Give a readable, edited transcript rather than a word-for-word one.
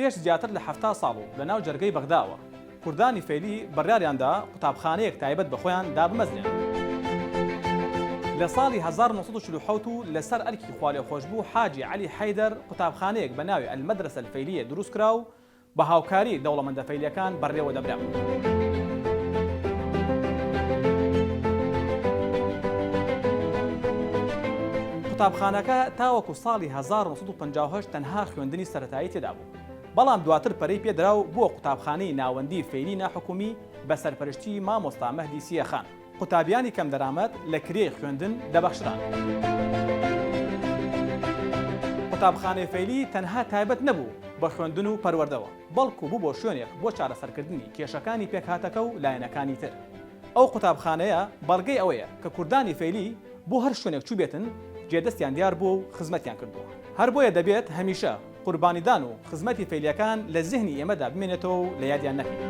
پێش زیاتر لە 70 ساڵ و لە ناو جەرگەی بەغداوە، کوردانی فەیلی بڕیاریان دا قوتابخانەیەک تایبەت بە خۆیان دابمەزرێنن. لە ساڵی 1947 و لەسەر ئەرکی خوالێخۆشبوو حاجی عەلی حەیدەر قوتابخانەیەک بە ناوی المدرسە الفەیلیە دروست کرا و بە هاوکاری دەوڵەمەندە فەیلیەکان بەڕێوە دەبرا. قوتابخانەکە تاوەکو ساڵی 1958 تەنها خوێندنی سەرەتایی تێدا بوو، بەڵام دواتر پەرەی پێدرا و بووە قوتابخانەی ناوەندی فەیلی ناحکومی بە سەرپەرشتی مامۆستا مەهدی سییەخان. قوتابیانی کەمدەرامەت لە کرێی خوێندن دەبەخشران. قوتابخانەی فەیلی تەنها تایبەت نەبوو بە خوێندن و پەروەردەوە، بەڵکو بوو بۆ شوێنێک بۆ چارەسەرکردنی کێشەکانی پێکهاتەکە و لایەنەکانی تر. ئەو قوتابخانەیە بەڵگەی ئەوەیە کە کوردانی فەیلی بۆ هەر شوێنێک چووبێتن جێدەستیان دیار بووە و خزمەتیان کردووە. هەر بۆیە دەبێت هەمیشە قوربانیدان و خزمەتی فەیلیەکان لە زهنی ئێمەدا بمێنێتەوە و لە یادیان نەکەین.